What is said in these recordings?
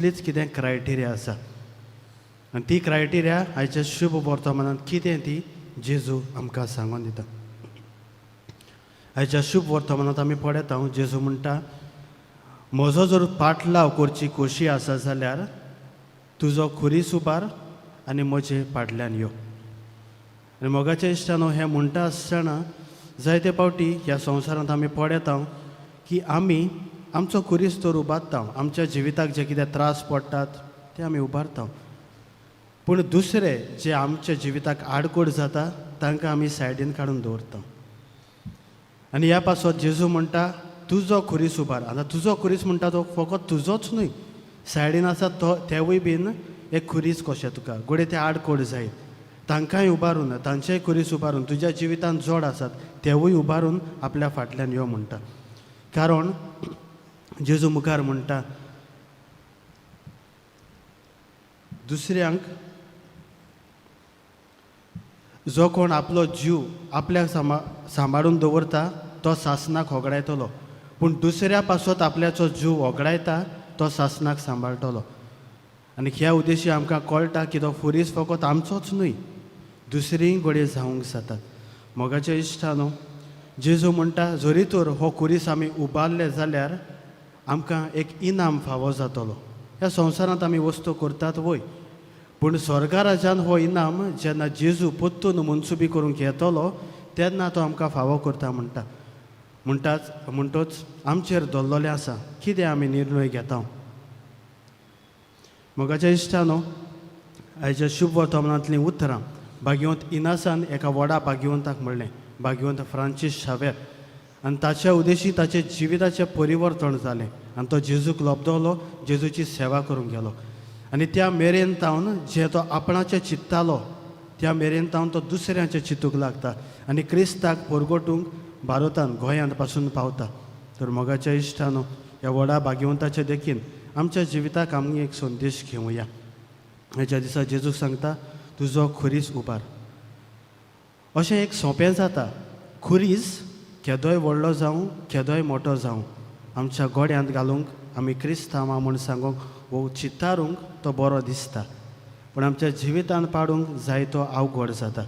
कसलीच कितें क्रायटेरिया आसा आनी ती क्रायटेरिया आयच्या शुभ वर्तमानांत कितें ती जेजू आमकां सांगून दिता. आयच्या शुभ वर्तमानांत आमी पळयता, जेजू म्हणटा, म्हजो जर पाटलाव करची खोशी आसा जाल्यार तुजो खुरीस उबार आनी म्हजे फाटल्यान यो. आनी मोगाच्या इश्टानो, हें म्हणटा आसतना जायते फावटी ह्या संवसारांत आमी पळयता की आमी आमचो खुरीस तर उबारता, आमच्या जिविताक जे कितें त्रास पडटात ते आमी उबारता, पूण दुसरे जे आमच्या जिविताक आडकोड जाता तांकां आमी सायडीन काडून दवरता. आनी ह्या पासत जेजू म्हणटा तुजो खुरीस उबार. आतां तुजो खुरीस म्हणटा तो फकत तुजोच न्हय, सायडीन आसा तो तेवूय बीन एक खुरीस कशें तुका घडये ते आडकोड जायत तांकांय उबारून, तांचेय खुरीस उबारून तुज्या जिवितांत जोड आसात तेवूय उबारून आपल्या फाटल्यान यो म्हणटा. कारण जेजू मुखार म्हणटा दुसऱ्यांक जो कोण आपलो जीव आपल्याक सांबाळून दवरता तो सासनाक होगडायतलो, पूण दुसऱ्या पासत आपल्याचो जीव होगडायता तो सासनाक सांबाळटलो. आनी ह्या उद्देशी आमकां कळटा की तो खुरीस फकत आमचोच न्हय, दुसरीय घडये जावंक जातात. मोगाच्या इश्टानो, जेजू म्हणटा जरी तर हो खुरीस आमी उबारले जाल्यार आमकां एक इनाम फावो जातलो. ह्या संवसारांत आमी वस्तू करतात वय, पूण स्वर्गा राजान हो इनाम जेन्ना जेजू परतून मनसुबी करूंक येतलो तेन्ना तो आमकां फावो करता म्हणटा. म्हणटोच आमचेर दवरलेलें आसा कितें आमी निर्णय घेता. मोगाच्या इश्टानो, आयच्या शुभ वर्तमानांतलीं उतरां भाग्यवंत इनासान एका व्हडा भाग्यवंताक म्हणलें, भाग्यवंत फ्रांसीस शावेर. आनी ताच्या उद्देशी ताचें जिविताचें परिवर्तन जालें आनी तो जेजूक लब्दवलो, जेजूची सेवा करूंक गेलो. आनी त्या मेरेन तावन जें तो आपणाचें चिंत्तालो त्या मेरेन तावन तो दुसऱ्यांचें चिंतूंक लागता आनी क्रिस्ताक परगटूंक भारतान गोंयांत पासून पावता. तर मोगाच्या इश्टानो, ह्या व्हडा भाग्यवंताचे देखीन आमच्या जिविताक आमी एक संदेश घेवया. ह्या दिसा जेजूक सांगता तुजो खुरीस उबार. अशें एक सोंपें जाता, खुरीस केदोय व्हडलो जावं केदोय मोटो जावं आमच्या गोड्यांत घालूंक आमी क्रिस्तांव म्हूण सांगूंक वो चित्तारूंक तो बरो दिसता, पूण आमच्या जिवितान पाडूंक जाय तो अवघड जाता.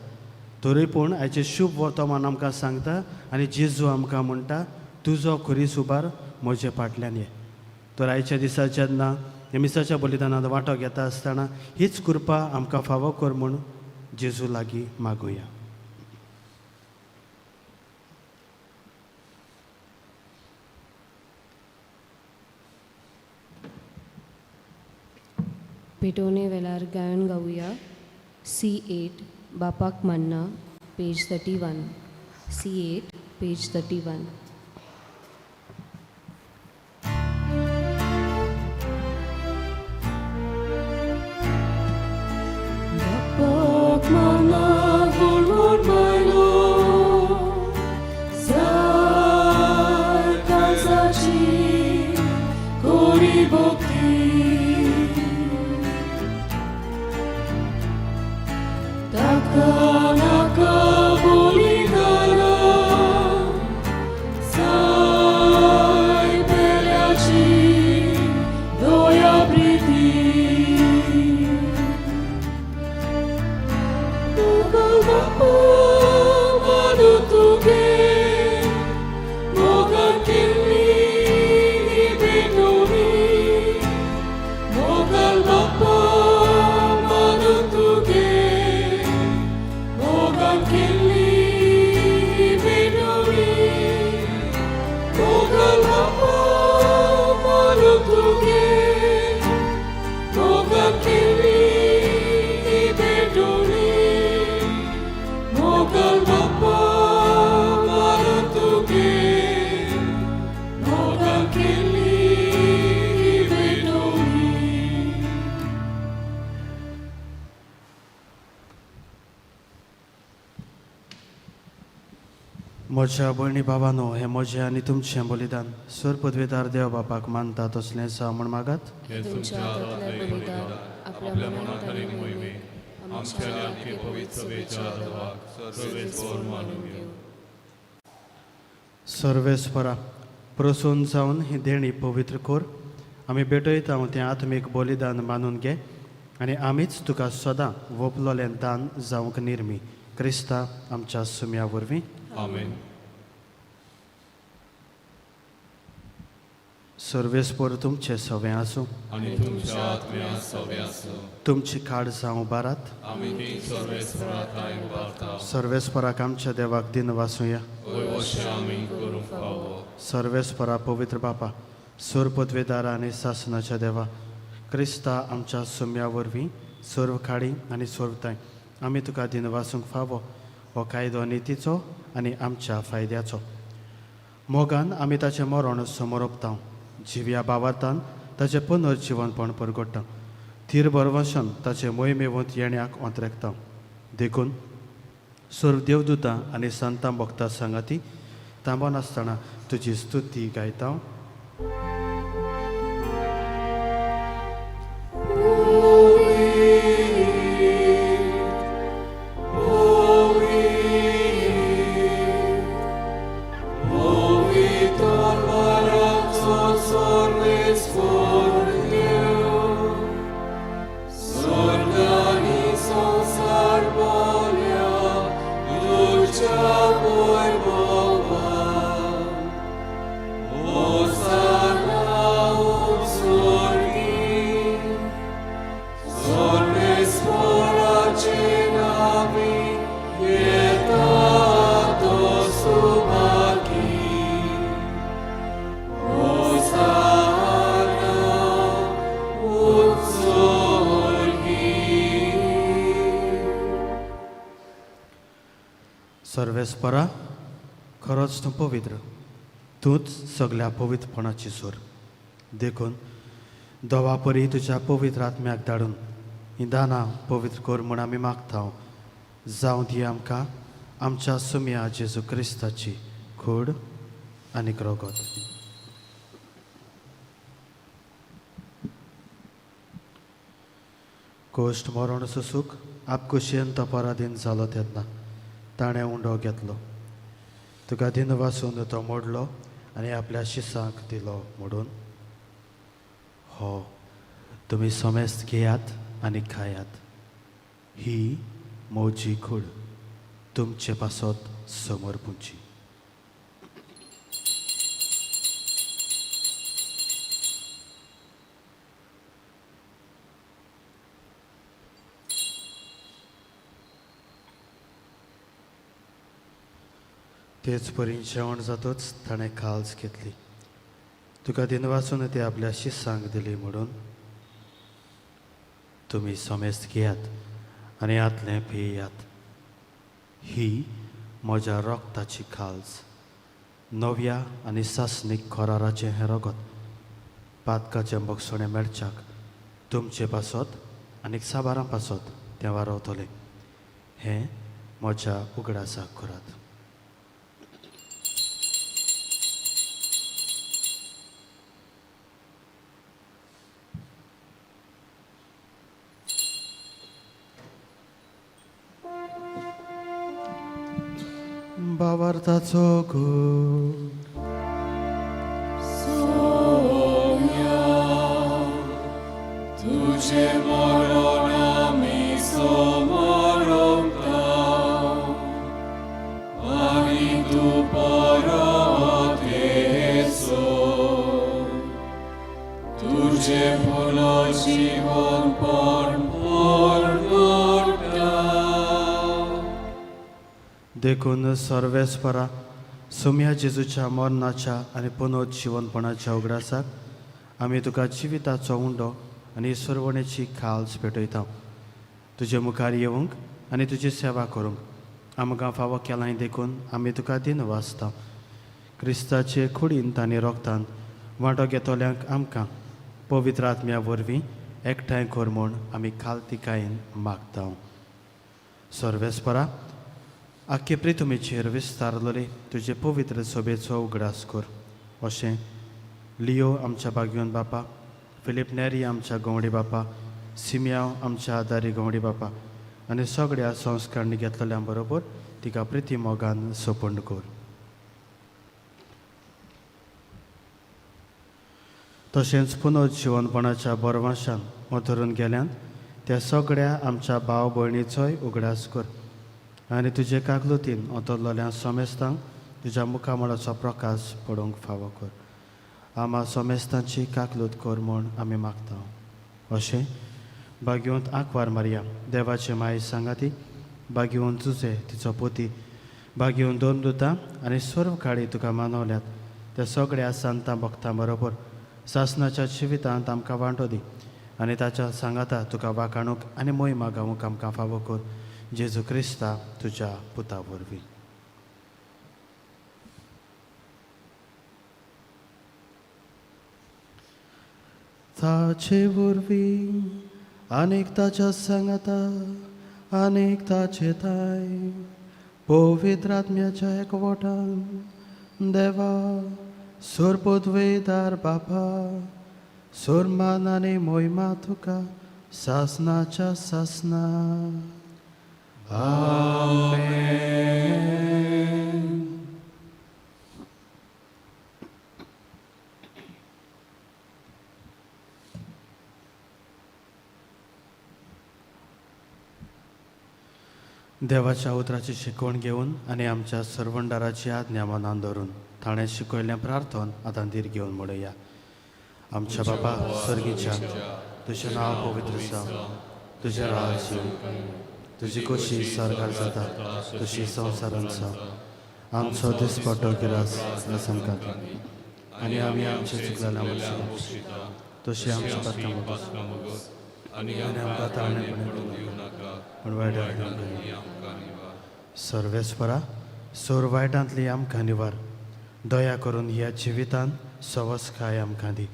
तरी पूण आयचें शुभ वर्तमान आमकां सांगता आनी जेजू आमकां म्हणटा तुजो खुरीस उबार म्हजे फाटल्यान ये. तर आयच्या दिसा जेन्ना मिसाच्या बलिदानांत वांटो घेता आसतना हीच कृपा आमकां फावो कर म्हूण जेजू लागीं मागुया. भेटवणे वेळार गायन गावया C8 बापाक मान्ना, पेज 31. C8 page 31. बापाक मान्ना कोण बायलो जाय काळजाची कोरी भक्ती, ताका नाका बलिदाना जाय पेल्याची दया प्रिती, मोगल बापा मानू तुगे मोगान केल्ली ही भेटवणी, मोगल बापा मानू तुगे मोगान केल्ली ही भेटवणी, मोगल बापा मानू तुगे मोगान केल्ली ही भेटवणी, मोगल बापा मानू तुगे मोगान केल्ली ही भेटवणी. म्हज्या भयणी बाबानो, हें म्हजें आनी तुमचें बलिदान सर पदवेदार देव बापाक मानता तसलें जावं म्हूण मागात. हें तुमच्या तुमच्या हातांतलें हातांतलें बलिदान बलिदान आपल्या आपल्या मनांत मनांत आनी आनी मोहिमेक मोहिमेक आमच्या आमच्या आख्खे आख्खे पवित्र पवित्र सभेच्या सभेच्या देवाक देवाक सर्वेस्पर सर्वेस्पर मानून मानून घेवं. घेवं. सर्वेस्परा प्रसून जावन ही देणी पवित्र कर आमी भेटयता तें आत्मीक बलिदान मानून घे आनी आमीच तुका सदां वोपलोलें दान जावंक निर्मी क्रिस्ता आमच्या सुम्या वरवीं. आमेन. सर्वेस्पोर तुमचें सवें आसूं आनी तुमच्या आत्म्या सवे आसूं. तुमची काड जावं बारात. आमी ती सर्वेस्परा थांय उबारता. सर्वेस्पराक आमच्या देवाक दिन वासुया. वय अशें आमी करूंक फावो. सर्वेस्परा पवित्र बापा, सोर पदवेदारा आनी सासनाच्या देवा, क्रिस्ता आमच्या सुम्या वरवीं सर्व खाडी आनी सर्वताय आमी तुका दिन वासूंक फावो. हो कायदो नितीचो आनी आमच्या फायद्याचो. मोगान आमी ताचें मरण समोर ओपता, जिव्या बावार्थान ताचें पुनर्जिवनपण परगट्टा, थीर भरवंशान ताचें मोहिमेवंत येण्याक ओंतरेकता. देखून सर्व देवदूतां आनी संतां भक्तां सांगाती थांबनासतना तुजी स्तुती गायता. सर्वेस्परा, खरोच तूं पवित्र, तूंच सगल्या पवित्रपणाची सूर. देखून दोवा परी तुज्या पवित्र आत्म्याक धाडून हीं दानां पवित्र कर म्हूण आमी मागता. जावं दी आमकां आमच्या सुम्या जेजू क्रिस्ताची खोड आनी रगत. कोश्ट मरण सुसूक आपकुशेन तो पराधीन जालो तेन्ना ताणें उंडो घेतलो, तुका दिन वासून तो मोडलो आनी आपल्या शिसांक दिलो म्हणून, हो तुमी समेस्त घेयात आनी खायात, ही म्हजी कूड तुमचे पासत समर्पुची. तेच परी जेवण जातच ताणें काल्स घेतली, तुका दिनवासून ती आपल्या शिसांक दिली म्हणून, तुमी समेस्त घेयात आनी आतलें पियात, ही म्हज्या रक्ताची खाल्स, नव्या आनी सासणीक कराराचें हें रगत, पातकाचें बगसणें मेळच्याक तुमचे पासत आनी साबारां पासत तें वारवतलें. हें म्हज्या उगडासाक करात. भावार्थाचो गूण. सोम्या, तुझे मरण आमी समोरता आनी तूं परत येसो, तुझे पुनर्जीवनपण परगट्टा. देखून सर्वेस्परा सोम्या जेजूच्या मरणाच्या आनी पुनर्जिवनपणाच्या उगडासाक आमी तुका जिविताचो उंडो आनी सरवणेची खाल्स पेटयता. तुजे मुखार येवंक आनी तुजी सेवा करूंक आमकां फावो केलाय देखून आमी तुका दिन वाचता. क्रिस्ताचे कुडींत आनी रोगतान वांटो घेतल्यांक आमकां पवित्र आत्म्या वरवीं एकठांय कर म्हूण आमी खालतिकायेन मागता. सर्वेस्परा, आख्खे प्रितुमीचेर विस्तारलोले तुजे पवित्र सभेचो उगडास कर. अशें लियो आमच्या बागयोन बापा, फिलीप नेरी आमच्या गवंडी बापा, सिमयाव आमच्या आदारी गवंडी बापा आनी सगळ्या संस्कारणी घेतलेल्या बरोबर तिका प्रिती मोगान सोपण कर. तशेंच पुनर्जिवनपणाच्या बरवाशान मधरून गेल्यान त्या सगळ्या आमच्या भाव भयणीचोय उगडास कर आनी तुजे काकलुतीन अंतरलेल्या समेस्तांक तुज्या मुखामळाचो प्रकाश पडोवंक फावो कर. आमा समेस्तांची काकलूत कर म्हूण आमी मागता. अशें भाग्यवंत आंकवार मारया देवाचे माये सांगाती, भाग्यवंत जुजे तिचो पोती, भाग्यवंत दोन दुतां आनी सर्व काळी तुका मानवल्यात त्या सगळ्या संतां भक्तां बरोबर सासनाच्या जिवितांत आमकां वांटो दी आनी ताच्या सांगाता तुका वाखाणूंक आनी मोहिमा गावूंक आमकां फावो कर. जेजू क्रिस्ता तुज्या पुता वरवीं. ताचे वरवीं आनीक ताच्या सांगाता आनीक ताचे ताय पवित्र आत्म्याच्या एकवटान देवा सोरपदवेदार बापा सोरमान आनी मोहिमा तुका सासनाच्या सासना. आमेन. देवाच्या उतराची शिकवण घेवन आनी आमच्या सर्वंडाराची आज्ञा मनान धरून ताणें शिकयल्लें प्रार्थन आतां धीर घेवन म्हणुया. आमच्या बापा सर्गीच्या, तुजें नांव पवित्र जावं, तुजें राज येवं, तुजी खोशी सर्गार जाता तशी संवसारांत जावं. आमचो दिसपट्टो गिरास आमकां दी आनी आमी आमचे चुकलेल्या मोक्षिता तशी आमच्या पात्रां मोगस आनी आमकां ताळणेपणे पडूं नाका पूण वायटांतली आमकां निवार. सर्वेस्परा सोर वायटांतली आमकां निवार. दया करून ह्या जिवितांत सवसकाय आमकां दी.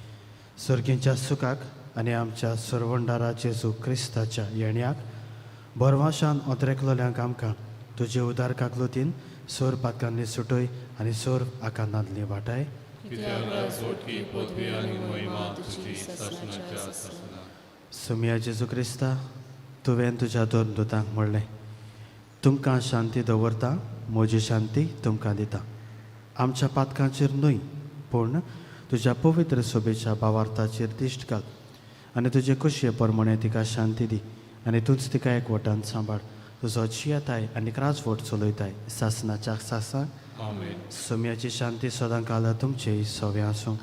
सर्गींच्या सुखाक आनी आमच्या सर्वंडारा जेजू क्रिस्ताच्या येण्याक बरवाशान ओतरेकलोल्यांक आमकां तुजे उदार काकलुतीन सोर पातकांनी सुटय आनी सोर आकांतांतली वाटाय. सुमिया जेजू क्रिस्ता, तुवें तुज्या दोन दुतांक म्हणलें, तुमकां शांती दवरता, म्हजी शांती तुमकां दिता. आमच्या पातकांचेर न्हय पूण तुज्या पवित्र सोबेच्या भावार्थाचेर दिश्ट घाल आनी तुजे खोशये प्रमाणे तिका शांती दी आनी तूंच तिका एकवटान सांबाळ. तुजो जियेताय आनी राजवट चलयताय सासनाच्या सासाक. सोम्याची शांती सदां काल तुमचेय सवे आसूं.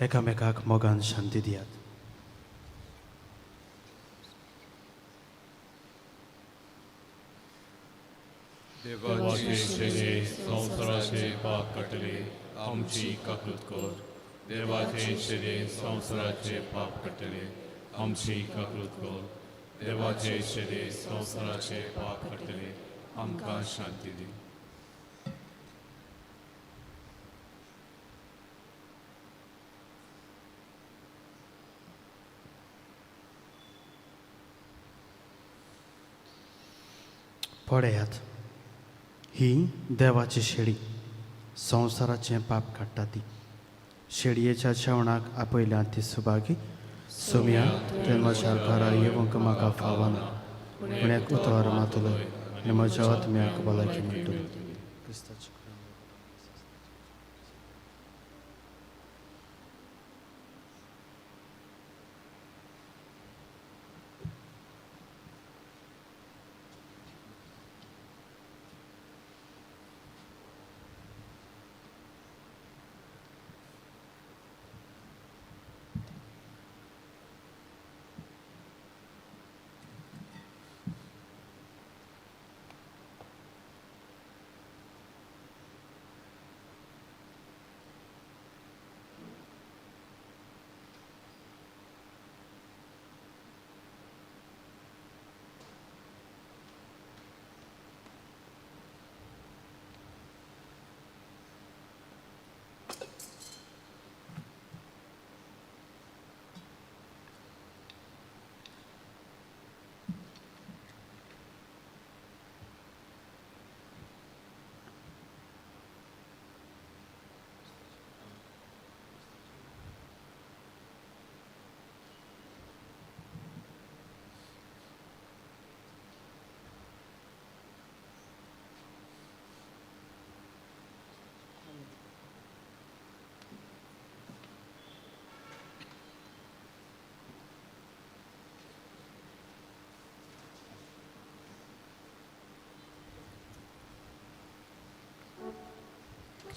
एकामेकाक मोगान शांती दियात. देवाचे शेरे संवसाराचे पाप काडटले आमची काकूत कर. देवाचे शेरे संवसाराचे पाप काडटले आमची काकूत कर. देवाचे शेरे संवसाराचे पाप काडटले आमकां शांती दी. पळयात, ही देवाची शेळी संवसाराचें पाप काडटा ती. शेळयेच्या जेवणाक आपयल्या ती सुभागी. सोम्या तुवें म्हज्या घरा येवंक म्हाका फावना, पूण एक उतर मातलो आनी म्हज्या आत्म्याक भलायकी मेळटली. क्रिस्ताची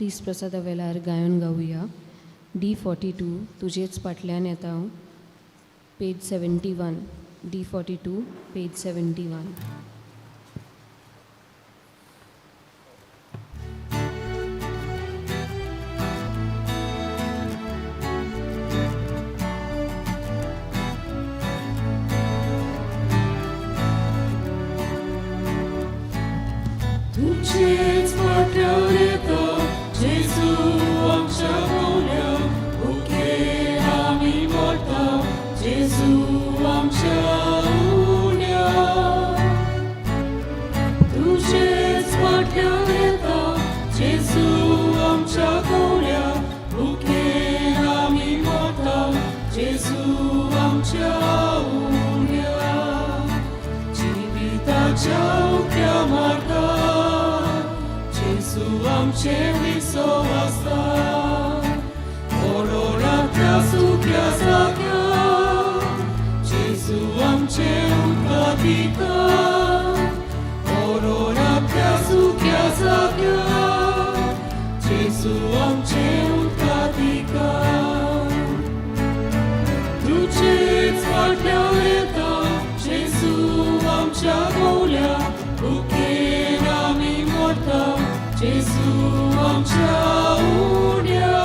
क्रिस्त प्रसादा वेलार गायन गावया. D42 तुजेच फाटल्यान येता हांव, page 71. D42 page 71. तुझेच फाटल्यान येता जेजू आमच्या भोवल्या, भुकेन आमी मरता जेजू आमच्या उण्या. तुझेच फाटल्यान येता जेजू आमच्या भोवल्या, भुकेन आमी मरता जेजू आमच्या उण्या. जिविताच्या उक्त्या मार्गार जेजू आमचे विसो आसता, ओरोरांतल्या सुक्या जाग्यार जेजू आमचे उदका दिता, ओरोरांतल्या सुक्या जाग्यार जेजू आमचे उदका दिता. तुजेच फाटल्यान येता जेजू आमच्या भोवल्या, भुकेन आमी मरता जेजू आमच्या उण्या.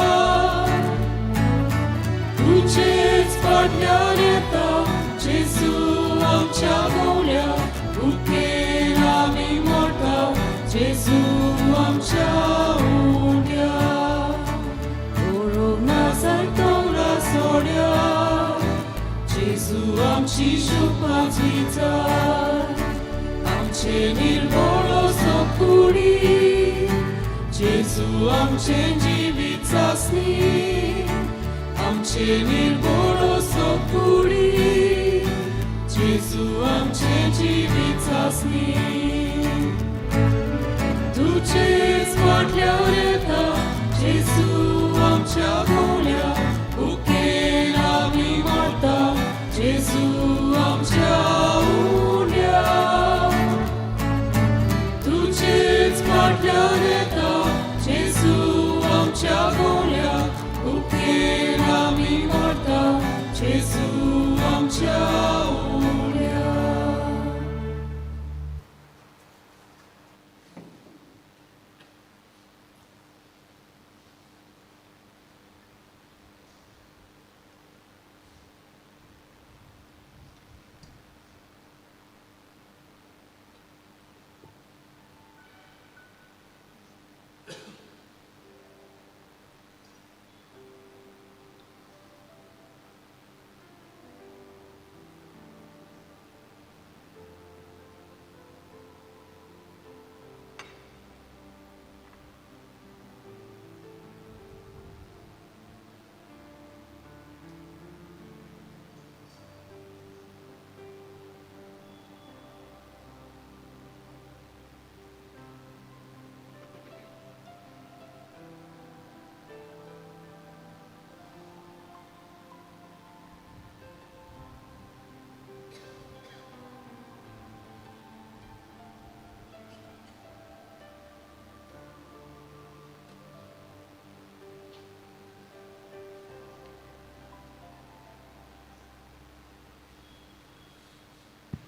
तुजेच फाटल्यान येता जेजू आमच्या भोवल्या, भुकेन आमी मरता जेजू आमच्या उण्या. ओरोक ना जायतोंगरा सोड्या जेजू आमची शुपाची चार, आमचे निर्बोळो सोकुडी जेजू आमचे जिवीत चांचणी, आमचे निर्बोळो सोकुडी जेजू आमचे जिवीत चांचणी. तुजेच फाटल्यान येता जेजू आमच्या भोवल्या, भुकेन आमी मरता जेजू आमच्या उण्या. तुजेच फाटल्यान येता जेजू आमच्या भोवल्या, भुकेन आमी मरता जेजू आमच्या उण्या.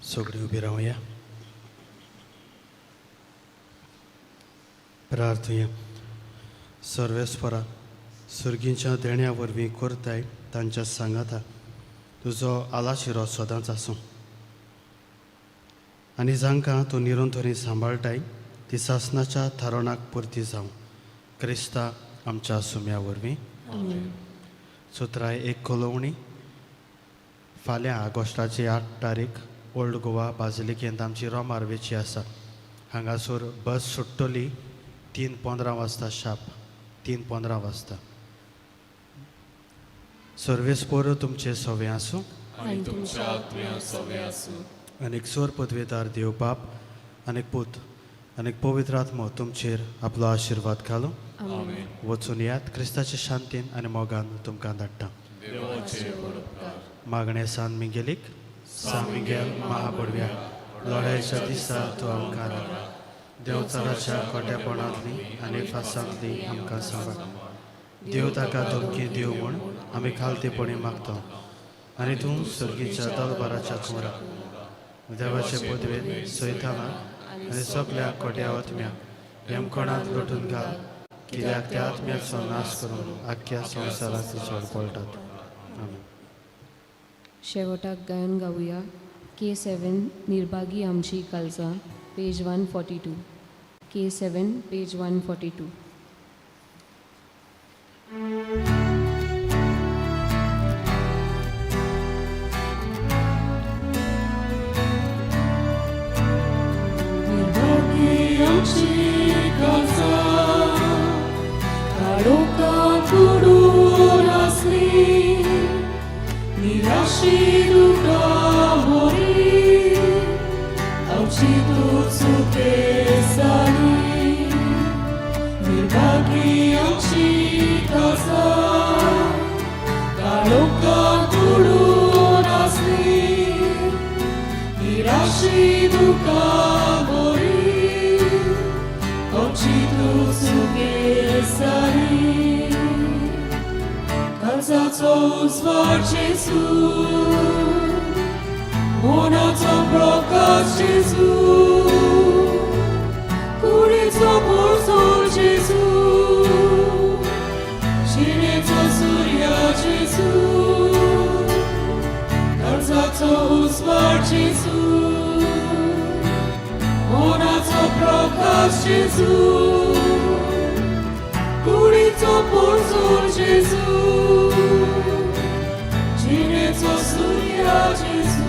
सगळीं उबी रावया. प्रार्थुया. सर्वेस्परा, सर्गींच्या देण्या वरवीं करताय तांच्या सांगाता तुजो आलाशिरो सदांच आसूं आनी जांकां तूं निरंतरी सांबाळटाय ती सासनाच्या थारणाक पुरती जावं, क्रिस्ता आमच्या सुम्या वरवीं. सुत्राय एक कलोवणी. फाल्यां ऑगस्टाची 8 तारीख ओल्ड गोवा बाजिलिकेंत आमची रोमार वेची आसा. हांगासर बस सुट्टली 3:15 वाजता शार्प, 3:15 वाजता. सर्वेस्पोर तुमचे सवे आसूं आनी तुमच्या आत्म्या सवे आसूं. आनीक सोर पदवेदार देव बाप आनीक पूत आनीक पवित्र आत्मो तुमचेर आपलो आशिर्वाद घालूं. आमेन. वचून यात क्रिस्ताचे शांतीन आनी मोगान तुमकां धाडटा. देवाचे परोपकार. मागणें सान मिगेलीक. सान मिगेल महाबडव्या, लढायच्या दिसा तूं आमकां राख. देवचाराच्या खोट्यापणांतली आनी फासांतली आमकां सांबाळ. देव ताका धमकी दिव म्हूण आमी खालतेपणी मागता आनी तूं सर्गीच्या दलबाराच्या कुंवराक देवाचे पदवेन सैतानाक आनी सगल्या खोट्या आत्म्याक यमकोणांत लोटून घाल, कित्याक त्या आत्म्याचो नाश करून आख्ख्या संवसाराक चड पळटात. आमेन. शेवटाक गायन गावया के 7 निर्भागी आमची कालजा, पेज 142. के 7, पेज 142. निर्भागी आमची काळजां, काळोखांत बुडून आसली, निराशी दुकां मोरी, आमची तूं सुके जाली. निर्भागी आमची काळजां, काळोखांत बुडून आसली, निराशी दुकां मोरी, आमची तूं सुके जाली. काळजाचो उजवाड जेजू, मनाचो प्रकाश जेजू, कुडीचो पोरसो जेजू, जिणेचो सूर्य जेजू. काळजाचो उजवाड जेजू, मनाचो प्रकाश जेजू, कुडीचो पोरसो जेजू, जिणेचो सूर्य जेजू.